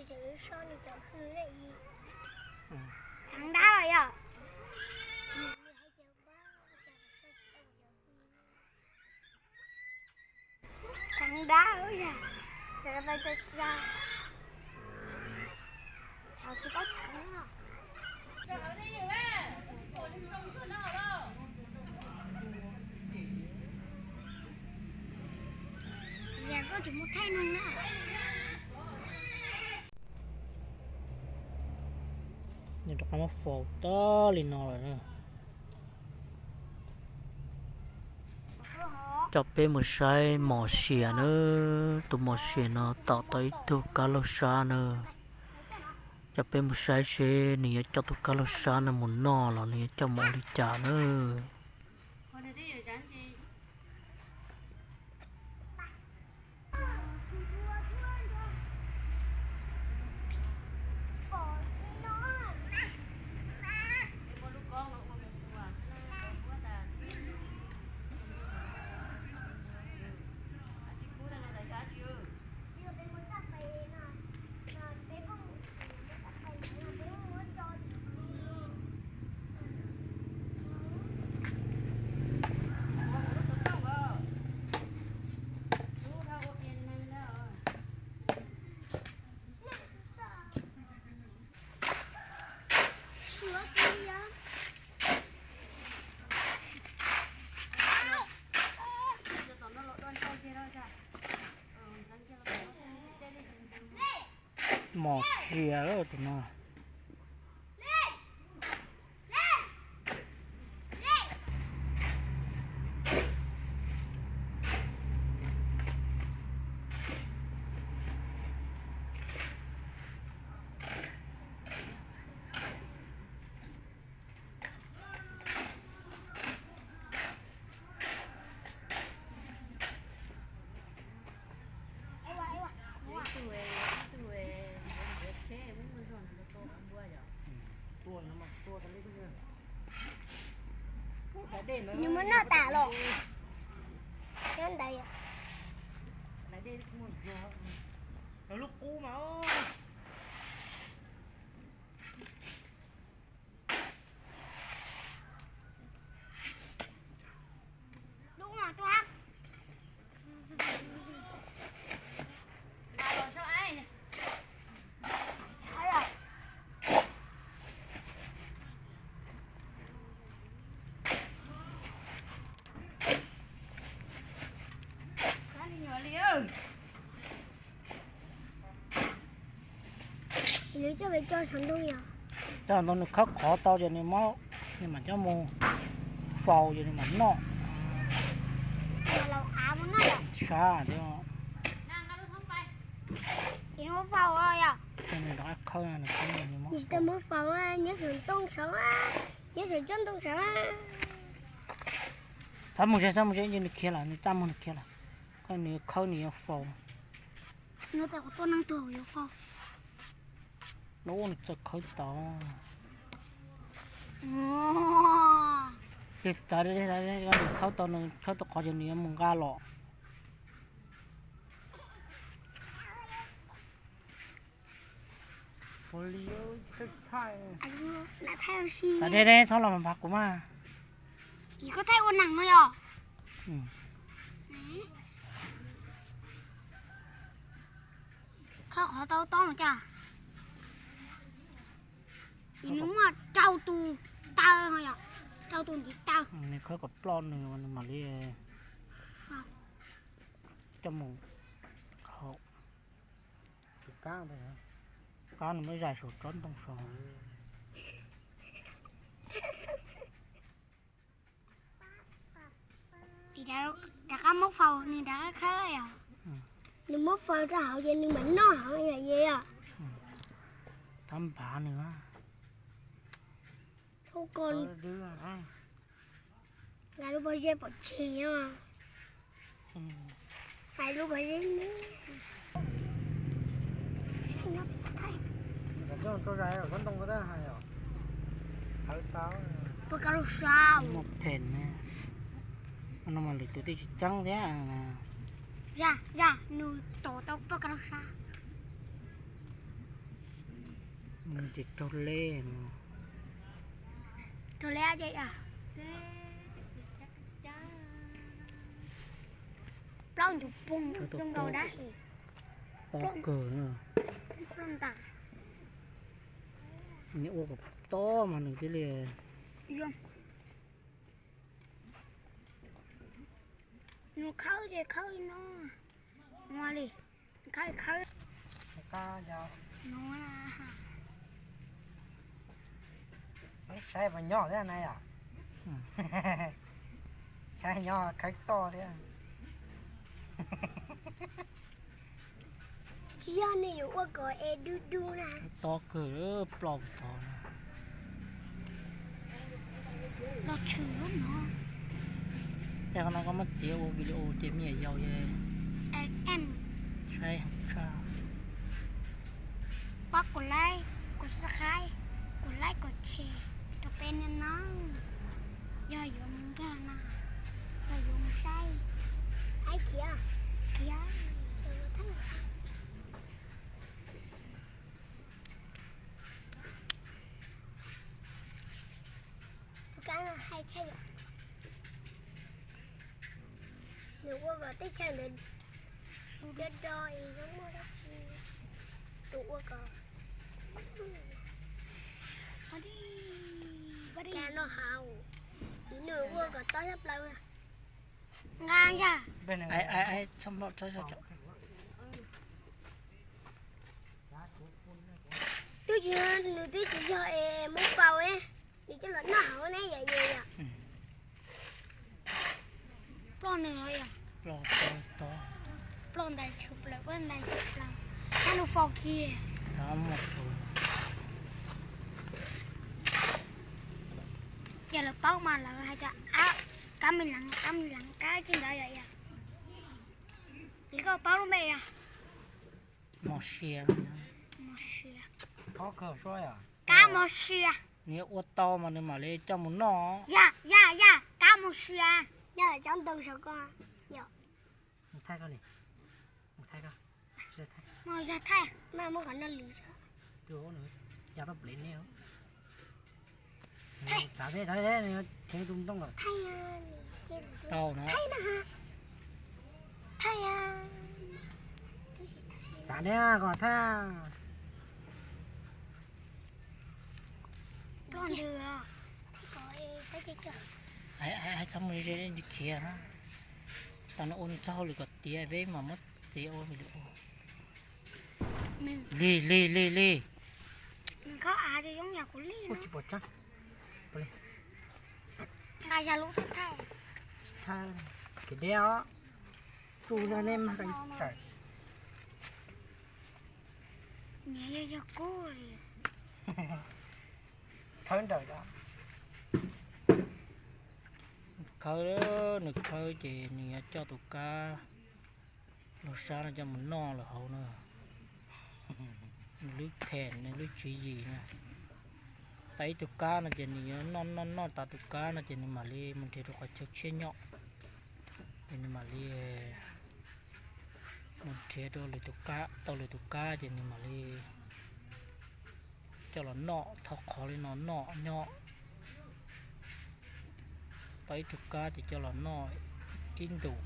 Tseem so nws cov hw ne. Txheev dab los yog? Txheev dab, txheev dab, txheev tsis tau txheev no. Yog koj tsis mus thaij neeg na. Nws rov qab muab faus tag li no lawm na. Coj peb mus saib mos sia na. Tus mos sia no tom tau ib tug kab laug sab na. Coj peb mus saib seb nws yuav coj tus kab laug sab no mus noj los nws yuav coj mus ua li cas na. Mos sia tus no. Nws muab noj tas los. Nyob ntawd. Lub qub mas. Nws coj pem tso saum ntoo yom. Coj ntoo nws khawb qhov tau ces nws muab, nws mam coj mus faus ces nws mam noj. Sab thiab. Nws muab faus los yom? Nws rov qab khawb, nws khawb nws muab. Nws tsis tau muab faus, nyob saum ntoo saud, nyob saum tsob ntoo saud. Txhob mus ze, txhob mus ze, nws khiav lawm, nws txaj muag nws khiav lawm. Koj nws yuav khawb nws yuav faus. Nws tes kuv tuaj neeg tuag yuav faus. Lub ua nws txawj khawb tau. Ces txawv, nws khawb tau, nws khawb tau qhov ces nws yuav mus nqa los. Txawv deb deb, txhob los nphav kuv mas. Koj thaij ua neeg no yom? Khawb qhov tau toob cas? Nws muaj rau tus taw, rau tus ntiv taw. Nws khawb kom ploj nws, nws mam li coj mus haus. Tus kab, kab nws muab zais saum tsob ntoo saud. Rov qab muab faus, nws rov qab khawb yom. Nws muab faus rau hauv ces nws mam noj hauv yom, yom. Tab npav nws. Nqa lub pob zeb pom tseg os. Hais lub pob zeb ne. Poj ka laug sab. Muaj phem ne. No mas lwm tus twb tsis txeeb thiab. Yog, yog, nws tom tau poj ka laug sab. Ces raug leb no. Raug leb ces plaub ncuv pug zoo nkaus dab. Tob kawg na. Nws ua kom tob mas nws thiaj li zoo. Nws khawb ces khawb li no. Ua li, khawb khawb. No na. Saib puas nyob thiab na yom. Saib nyob khawb toj thiab. Tsis yog nws yuav ua kom es dub dub na. Tob kawg, ploj tod na. Los tshwm lub no. Tej qhov no koj muab txiav ua video ces me nyuam yaus saib tshaj. Pab kuv like, kuv subscribe, kuv like kuv share rau peb nawb. Yog yuav mus nkag na, yog yuav mus saib, hais khiav, khiav. Tus kab no hais tshaj yom. Nws ua kom teb chaws ntawd do do es zoo muaj dab tsi. Tus ua kom kab no haus, nws ua kom tob tshaj plaws. Nqa yog. Twb tsis, nws twb tsis yog es muab faus, nws coj los noj hauv ne yom, yom. Ploj nws los yom. Ploj ntais tshwm plaws, ploj ntais tshwm plaws. Tab nws faus kiag. Yog lawv paub mas lawv hais tias kab me leev, kab me leev, kab tsis ntawd yom, yom. Li koj paub lub npe yog mos sia. Mos sia. Kab mos sia. Nws yuav ua tau mas nws mam li coj mus noj. Yam, yam, yam, kab mos sia. Yog cov ntoo saum ko. Yog. Mus thaij koj li. Mus thaij koj. Mus thaij. Mas muab kom noj lwm. Thaij. Thaij. Thaij no. Thaij ne, kom thaij. Hais txhob mus ze ze khiav na. Tau nws ua nws txoj hauj lwm kom tiav peb mam muab txiav ua video. Lig lig lig lig. Nqa yam lub thaij. Thaij, kev deb os. Tsuj zog nej mag qe tsawm. Nyias yog yog kub li. Khawb nrawm os. Khawb, nws khawb ces nws yuav coj tus kab lug sab no coj mus noj lawm hauv na. Nws lub phem, nws lub tswv yim na. Tas ib tug kab no ces nws yuav noj noj noj tas tus kab no ces nws mam li mus nrhiav rau qhov chaw tshiab nyob. Ces nws mam li mus nrhiav rau lwm tus kab, tau lwm tus kab ces nws mam li coj los noj, thauj qhov li no noj nyob. Tau ib tug kab ces coj los noj ib ntus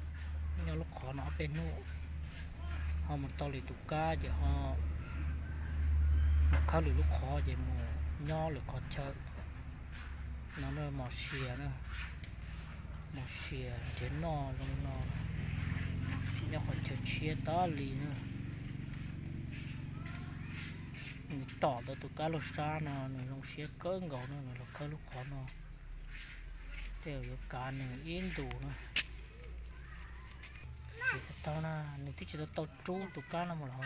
nyob lub qhov no ob peb hnub, ho mus tau lwm tus kab ces ho mus khawb lwm lub qhov ces mus nyob lwm qhov chaw. No mos sia na, mos sia nrhiav noj zoo li no, nyob qhov chaw tshiab tas li na. Nws tom ntawm tus kab lug sab no nws zoo siab kawg nkaus no, nws los khawb lub qhov no, tej zaum yuav kav nws ib ntus na. Tsis tau na, nws twb tsis tau tau rub tus kab no mus los hauv.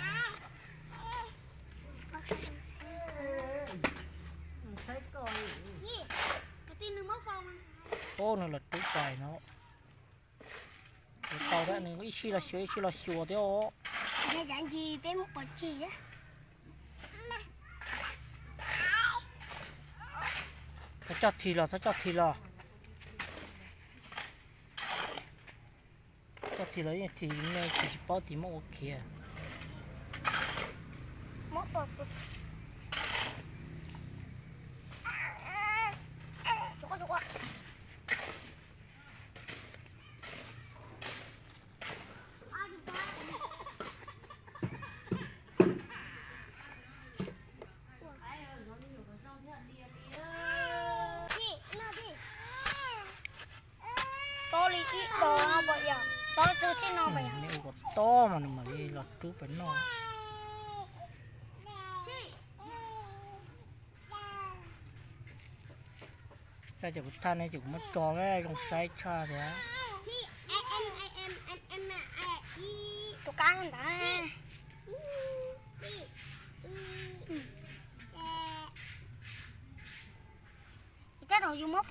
Ub, nws los rub pais no. Tsis tau thiab, nws ib sij los xyuas ib sij los xyuas thiab os. Txhob coj thim los, txhob coj thim los. Coj thim los yeej thim me, tsis paub tias muab ua khiav. Los rub pem noj. Thaij ces kuv thaij ne ces kuv muab tso zoo saib tshaj thiab. Tus kab ntawd. Tej thaum yus muab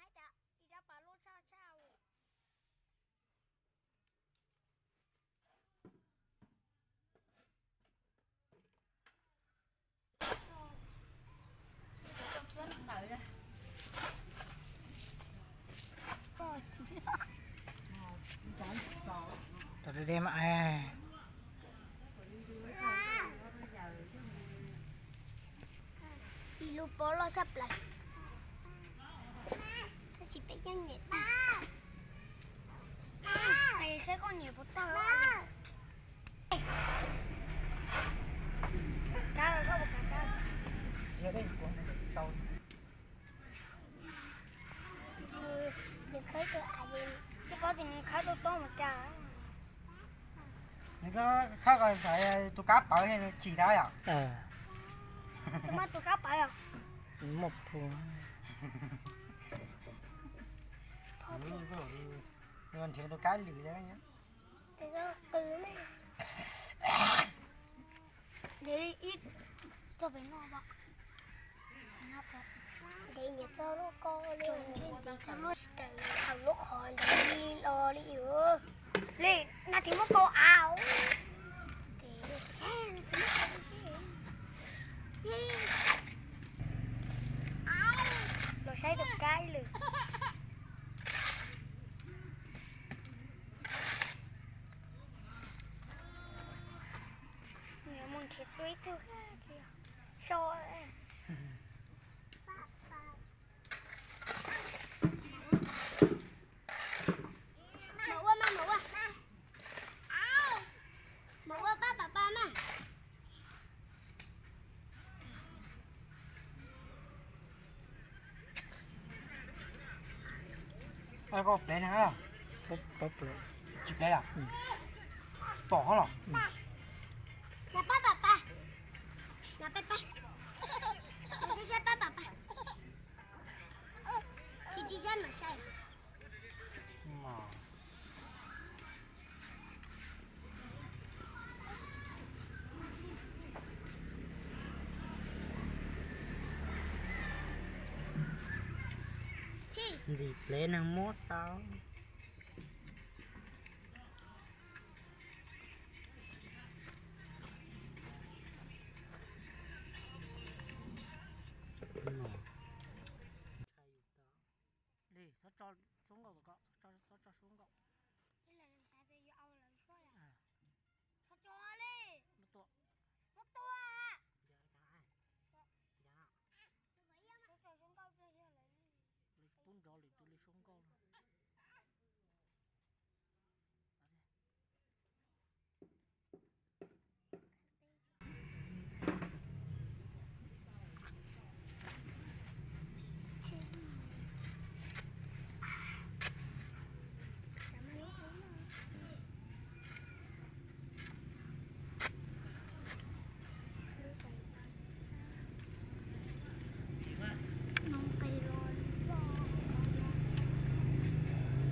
Maiv, ib rab pas loj tshaj tshaj. Ib lub pob loj tshaj plaws. Tab sis peb yeej nyiam tag. Saib koj nyiam puas tag. Nws khawb tus av, nws paub tias nws khawb tau tob mus cas. Nws khawb ko xav tus kab pawv nws chim tau yom. Tus kab pawv os. Muaj phu. Nws nrhiav tus kab lwm thiab. Qw me. Ntev li ib txog pem no. Ntev nyiam txog lub ko li, ntev txog lub tawm hauv lub qhov ntawd li los li. Li nas thiaj muab kau av. Los saib tus kab lwm. Nws mus nrhiav dua ib tug so. Mam ua mas, mam ua. Mam ua pab pam pam mas. Koj plev na. Tsis plev los? Pom los? Nas pab pam pam. Nas pab pam. Nas saib saib pab pam pam. Tsis tsis saib mam saib. Ntxim plev neeg muab tau. Li, txhob tso suab nkauj tom ko, txhob tso suab nkauj. Txhob tso li. Muab tua. Muab tua. Txhob tso suab nkauj, pub nrov lwm tus li suab nkauj no.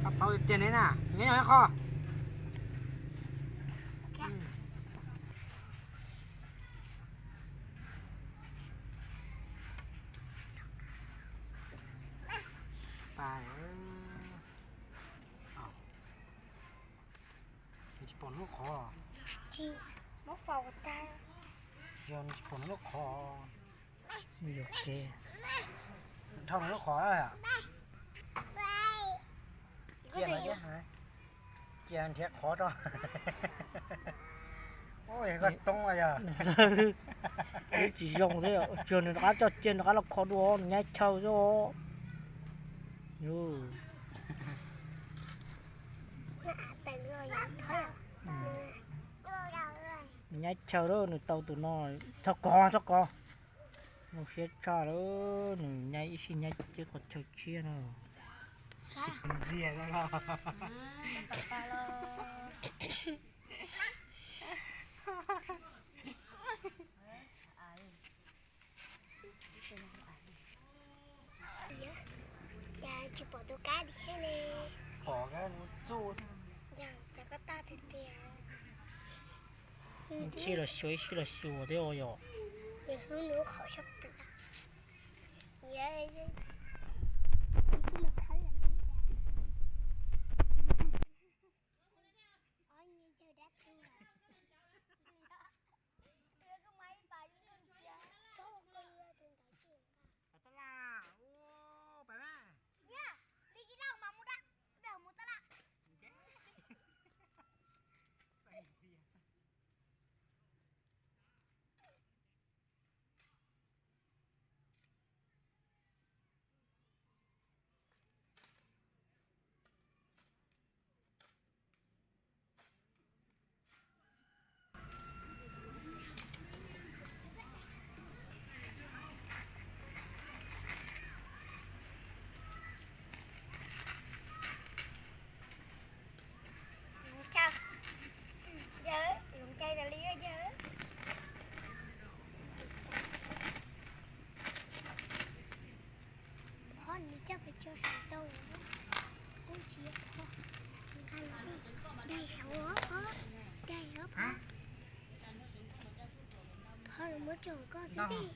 Pab paub tiag ne na, nyob nyob qho. Pais, nws tsis pom nws lub qhov. Tsis, muab faus tag. Yog nws tsis pom nws lub qhov. Nws yuam kev. Dhau nws lub qhov lawm. Cia no thiab, cia nrhiav qhov rau. Ua koj roob yog tsis zoo thiab, tsuas nws rov qab coj cia nws rov qab los kho dua, nws nyaib chaw xwb. Nyaib chaw lawm, nws tau tus no, txhob kov, txhob kov. Zoo siab tshaj lawm, nws nyaib ib sij nyaib cov qhov chaw tshiab no. Cas tsis pom tus kab thiab ne? Pom kab txuj. Yog cas koj tag tiag tiag. Ib sij los xyuas, ib sij los xyuas thiab yom. Nws hlub nws qhov xyoob twm. Loov cai, yawg, loov cai tas li yawg. Qhov nws coj pes tsawg saum tau, kuj tsis yog qhov, nqa los daig saud, daig saud, phov los muab tso koj xwb ntej.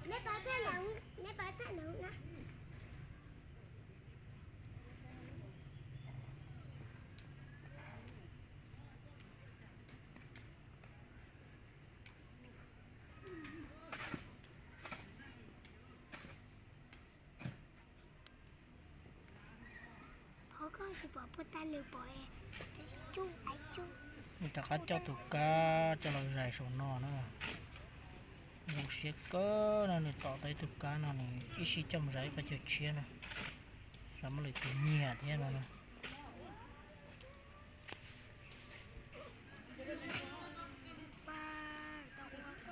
Neb pab tag lawm, neb pab tag lawm na. Qhov koj tsis pom puag ta nws pom, tsuj, tsuj. Rov qab coj tus kab coj los zais saum no na. Zoo siab kawg no, nws tom tau ib tug kab no, nws ib sij coj mus zais ib qhov chaw tshiab na. Zais muab lwm tus nyiag thiab no na.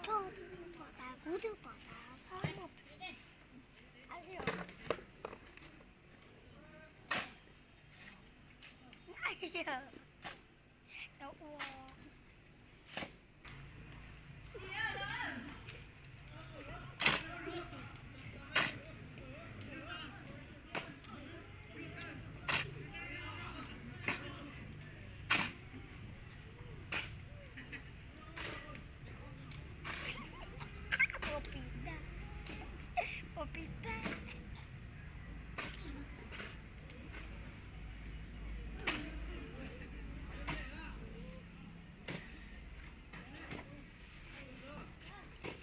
Koj twb pom tas, kuv twb pom tas, txhob muaj. Tau ua. Ua pis tag, ua pis tag.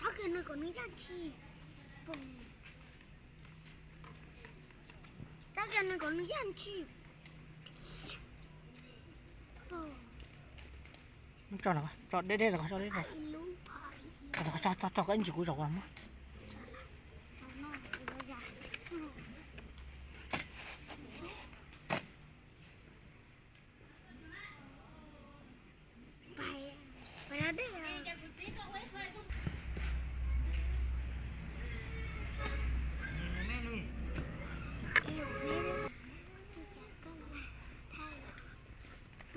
Txhob kiag nws kom nws yaj ntshis. Txhob kiag nws kom nws yaj ntshis. Tso, tso deb deb, tso deb deb. Tso, tso, tso, koj ntsis kuv zaum muab.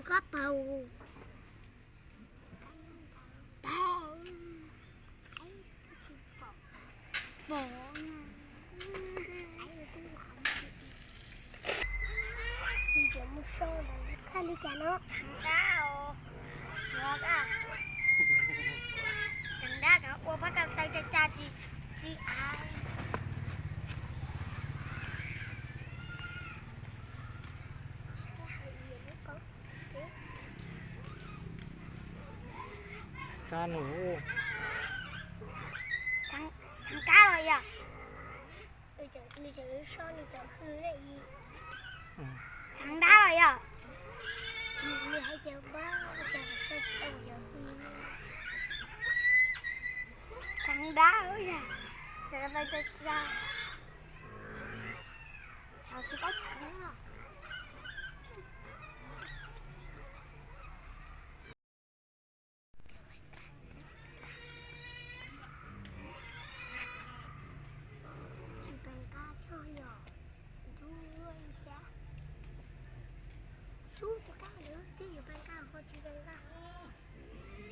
Koj paug. Paug. Pom na. Mus so ntawd, koj li cas no txheev dab os. Yuav koj txheev dab kom ua pab koj taw tsa tsa tsis txi av. Txheev kab los yog? Nws tseem so nws cov hw, txheev dab los yog? Nws hais tias pab, cas so tsis tau kuv cov hw. Txheev dab, txheev tsis paub txheev no. Tsis pais nqa choj yom, ntxub luaj li thiab. Sub tus kab ntawd twb yuav pais nqa ho tsis pais nqa.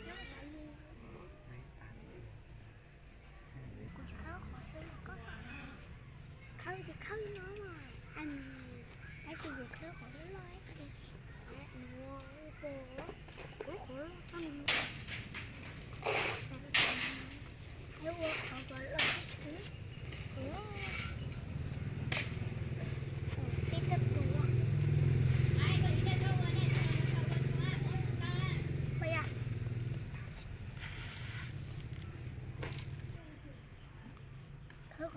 Nyob tas li. Kuv tsis khawb qhov sub, koj khawb ces khawb no mas, tab sis kuv khawb qhov loj loj ces, kuv qhov loj txog nws, ua qhov loj tshwm, peb txoj tus. Khawb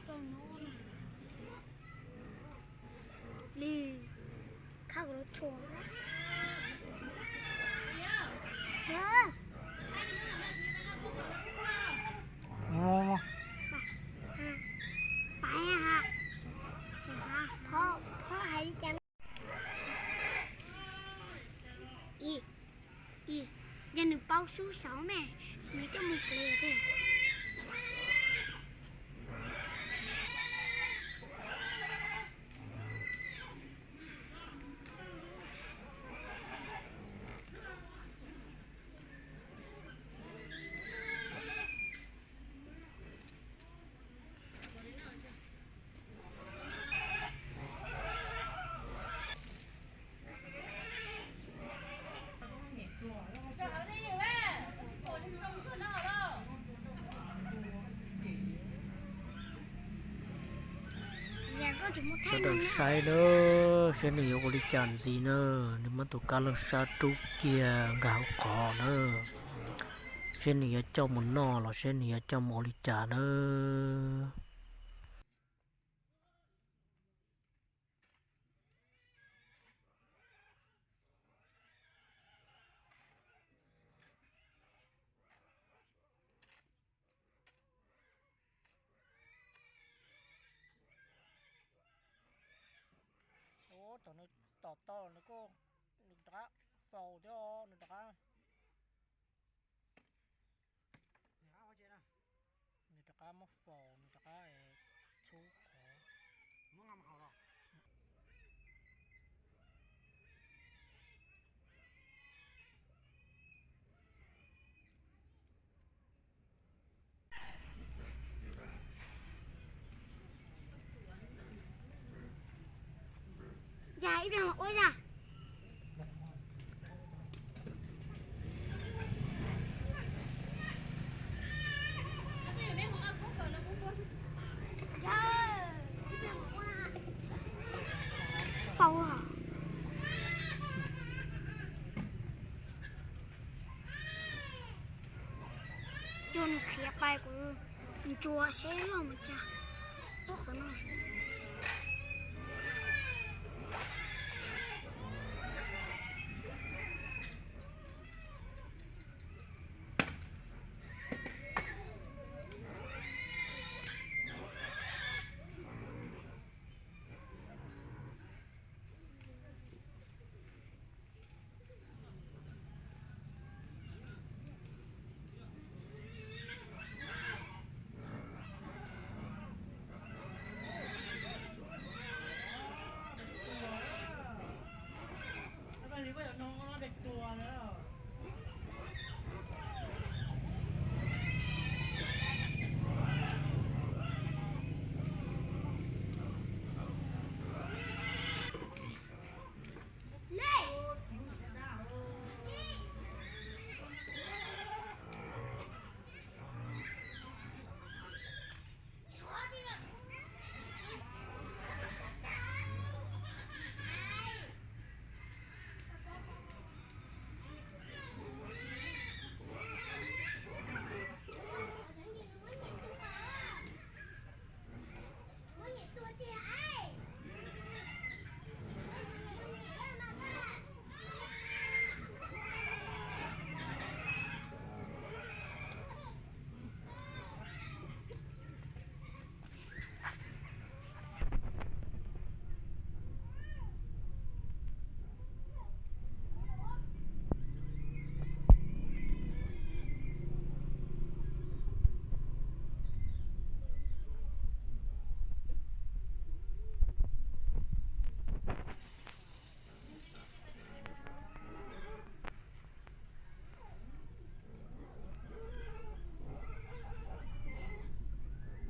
kom tau. Li, khawb kuv lub tshuaj. Pais ha, phob hais li cas? Ib, ib, yog nws paub sub saud me, nws coj mus pliag thiab. Sawv daws saib na, saib nws yuav ua li cas ntxiv na. Nws muab tus kab laj sab rub kiag nkag hauv qhov na. Saib nws yuav coj mus noj los saib nws yuav coj mus ua li cas na. Ub, thaum nws tom tau los nws kuj, nws rov qab faus thiab, nws rov qab, nws rov qab muab faus, nws rov qab txhub qhov. Yog ib pliag mas ua yog. Paus. Yog nws khiav pais kuv ntsuas seb loj mus cas. Ub, qhov no.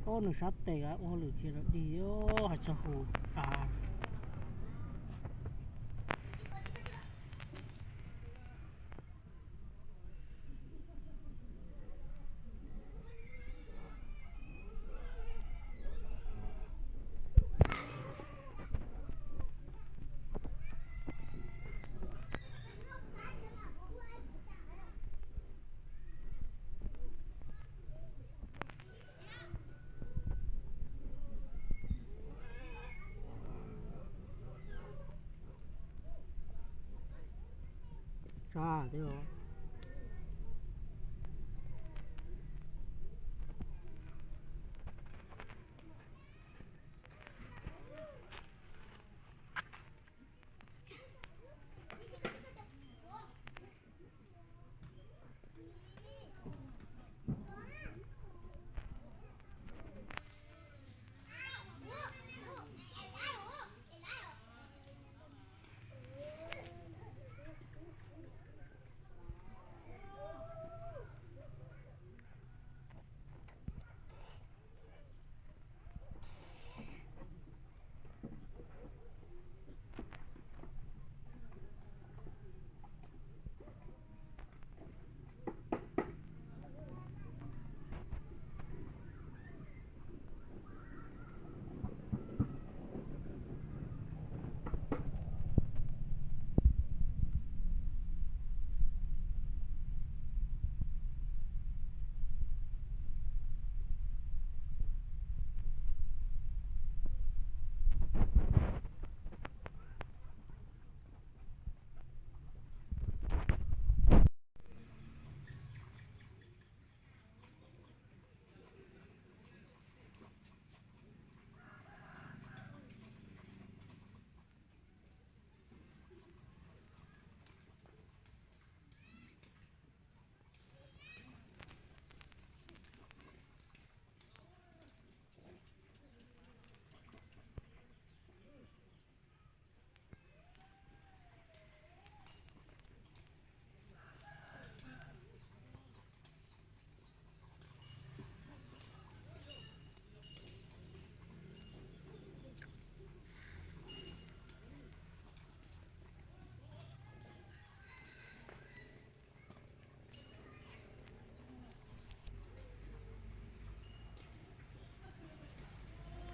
Ob, nws sab tes ua hauj lwm tsis los dig, hais txog hu av. Tsa thiab os.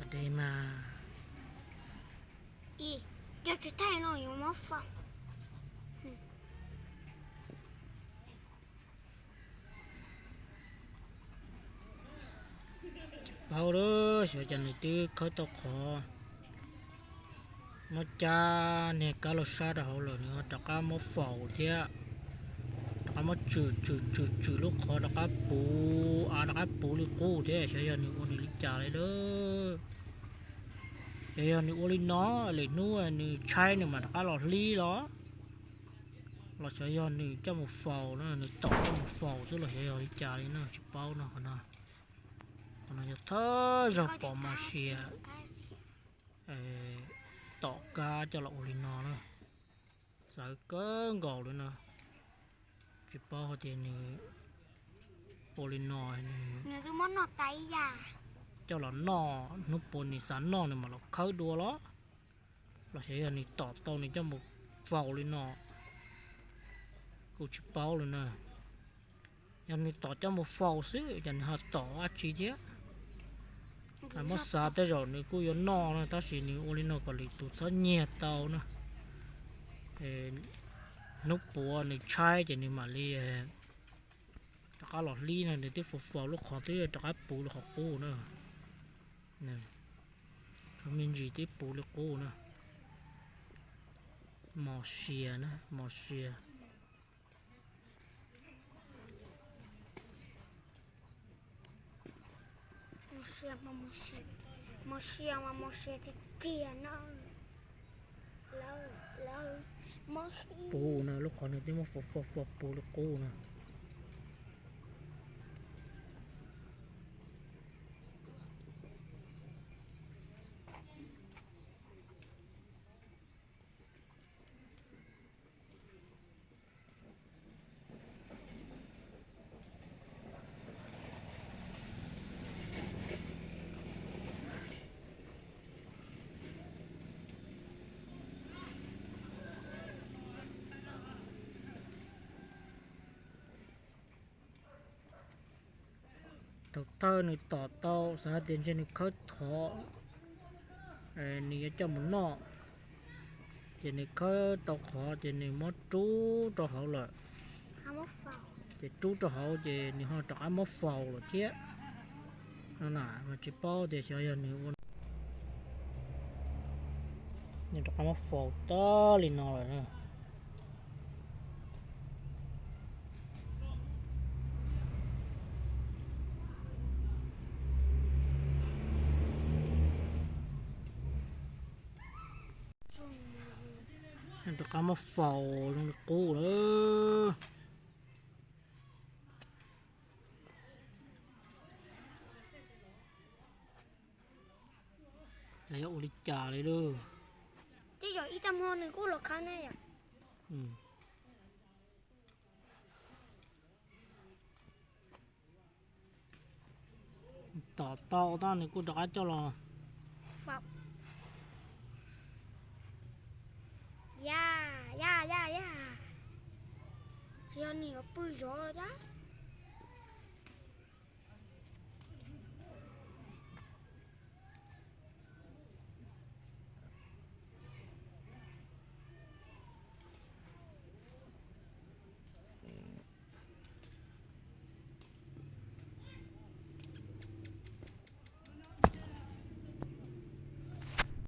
Tag de mas. Yog tsis thaij no yuav mob fam. Tsis paub lawm, xyov cas nws twb khawb tau qhov, muab cab niag kab laug sab rau hauv lawm nws ho rov qab muab faus thiab. Rov qab muab tswm tswm tswm tswm lub qhov rov qab puv av rov qab puv li qub thiab, xyov yog nws ua nws li cas li lawm. Yog, yog nws ua li no, lwm hnub nws tshaib nws mam rov qab los hlib los, los xyov yog nws coj mus faus no, nws tom coj mus faus xwb los xyov yog li cas li no tsis paub no. Qhov no, qhov no yog thawj zaug pom mos sia tom kab coj los ua li no na. Txawv kawg nkaus li no. Tsis paub hais tias nws ua li no, nws coj los noj, hnub puas nws xav noj nws mam los khawb dua los, los xyov yog nws tom tau nws coj mus faus li no. Kuv tsis paub li na. Yog nws tom coj mus faus xwb ces nws ho tom dab tsi thiab, muab xav tej zaum nws kuj yuav noj no tab sis nws ua li no kom lwm tus txhob nyiag tau na. Hnub puas nws tshaib ces nws mam li rov qab los hlib no, nws twb faus faus lub qhov twb rov qab puv li qhov qub na. Tshuav me ntsis twb puv li qub na. Mos sia na, mos sia. Mos sia mas mos sia tiag tiag na. Puv na, lub qhov no twb muab faus faus faus puv li qub na. Thaum thawj nws tom tau xav hais tias ntshe nws khawb thov, nws yuav coj mus noj, ces nws khawb tau qhov ces nws muab rub rau hauv lawm. Ces rub rau hauv ces nws ho rov qab muab faus lawm thiab. No na, mas tsis paub tias xyov yog nws ua, nws rov qab muab faus tag li no lawm na. Rov qab muab faus zoo li qub lawm. Yog ua li cas li lauj? Tej zaum ib tag hmo nws kuj los khawb na yom. Tom tau tag nws kuj rov qab coj los. Ya, ya, ya, ya. Tsis yog nws yuav pw zov thiab.